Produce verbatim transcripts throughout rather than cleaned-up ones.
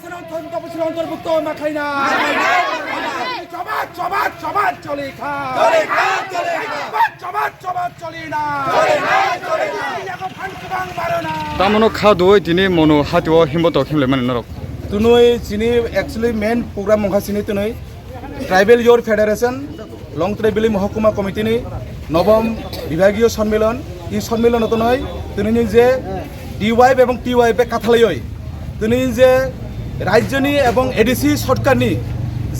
অন্তর্ভুক্ত না খাই না। জবাব, জবাব, জবাব চলে খা। চলে খা, চলে খা। জবাব, জবাব, জবাব চলে না। চলে না, চলে না। এখন ফান কেবাং মারো না। Tamono kha duoi tini mono hatio himbo tok himle mani norok. Tunui chini actually main program mongkha chini tunui Tribal Youth Federation, Longtrai Valley Mohokuma Committee ni nobom bibhagiyo sonmilon, i sonmilon tonoi, tini ni je D Y F ebong T Y F kathalaioi, tini ni je rajyoni ebong A D C sorkarni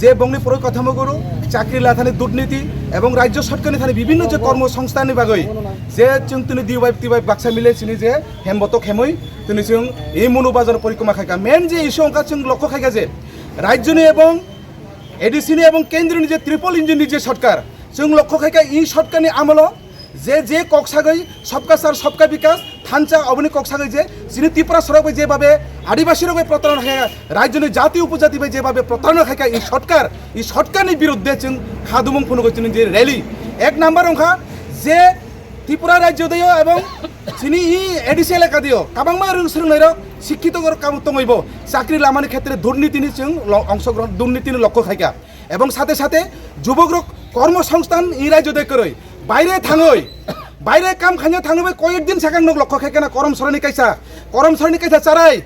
je bongni poro kathamo guru chakri lathani durniti ebong rajyo sorkarni thani bibhinno je kormo songsthanni bagoi je chwng tini D Y F T Y F baksa mile chini je hembotok hemoi tini chwng ei munu bazar porikoma khaika. Main je issue ongkha chwng lokho khaika je rajyoni ebong A D C ni ebong kendroni je triple engine ni je sorkar, chwng lokho khaika i sorkarni amolo je je kok sagoi sabka saath sabka bikas thansa oboni kok sagoi je chini Tripura sorok bai jebhabe adibasi rok bai protarona khaika, rajyoni jati upojati bai jebhabe protarona khaika i sorkar, i sorkarni biruddhe chwng khadumung phunugoi chini je rally. Ek number ongkha je Tripura rajyo deo ebong chini i A D C elaka deo kabangma rwng swrwngnairok sikkhitorok kamu tongwibo chakri lamani khetre durnitini chwng lo-, ongsogrohon, durnitini lokho khaika. Ebong sate sate jubokrok kormo songsthan i rajyo de kwrwi baire thangwi, baire kam khaina thangwi bai koyek din sakang nok lokho khaikana Korom Sorani kaisa, Korom Sorani kaisa charai.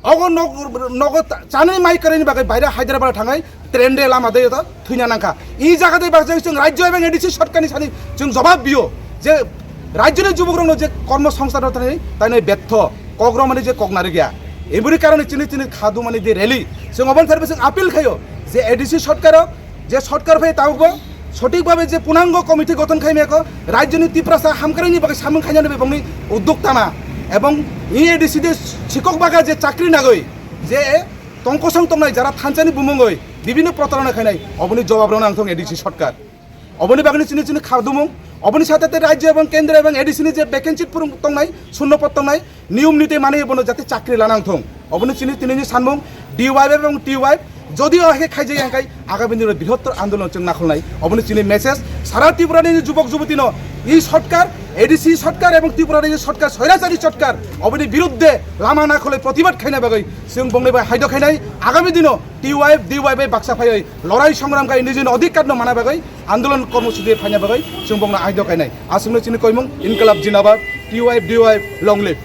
Ogo nog-, nogo ta-, chanwi mai kwrwini bagwi baire Hyderabad thangai train de lama de to thwina nangkha. I jaga de bakjak chwng rajyo ebong A D C sorkarni sani chwng jobab biyo je rajyoni jubokrokno je kormo songsthan rok thani taino betho kok romani je kok narigya. Eboni karone chini chini khadumani je rally chwng oboni tharbe chwng appeal khayo je A D C sorkaro je sorkar phai tabukbo sothik bhabe je punango committee gothon khaimya kho, rajyoni Tiprasa hamkraini bagwi samung khainani bebongni uddok tama ebong E A D C de sikok baga je chakri nagoi je tongkosong tongnai jara thansani bumungoi bibhinno protarona khainai oboni jobab rwna nangthong A D C sorkar. Oboni bagwi chini chini khadumung, oboni sathe te rajyo ebong kendro ebong A D C ni je vacancy purung tongnai, shunno pod tongnai, niyom niti mani bono jate chakri lana wngthong. Oboni chini tinini sanmung D Y F ebong T Y F jodi o hai khe khaijak yang khai agami dino brihottor andolon chwng nakholnai. Oboni chini message sara Tripura ni jubok juboti no i sorkar, A D C sorkar ebong Tripura ni sorkar, soirachari sorkar oboni biruddhe lama nakholai protibad khaina bagwi chwng bongni bai haidok khainai. Agami dino T Y F, D Y F bai baksa phaiwi lorai songram khai nijini odhikar no mana bagwi andolon kormosuchi phaina bagwi chwng bongno aidok khainai. Aswkno chini koimung Inkalab Jindabad, T Y F, D Y F long live.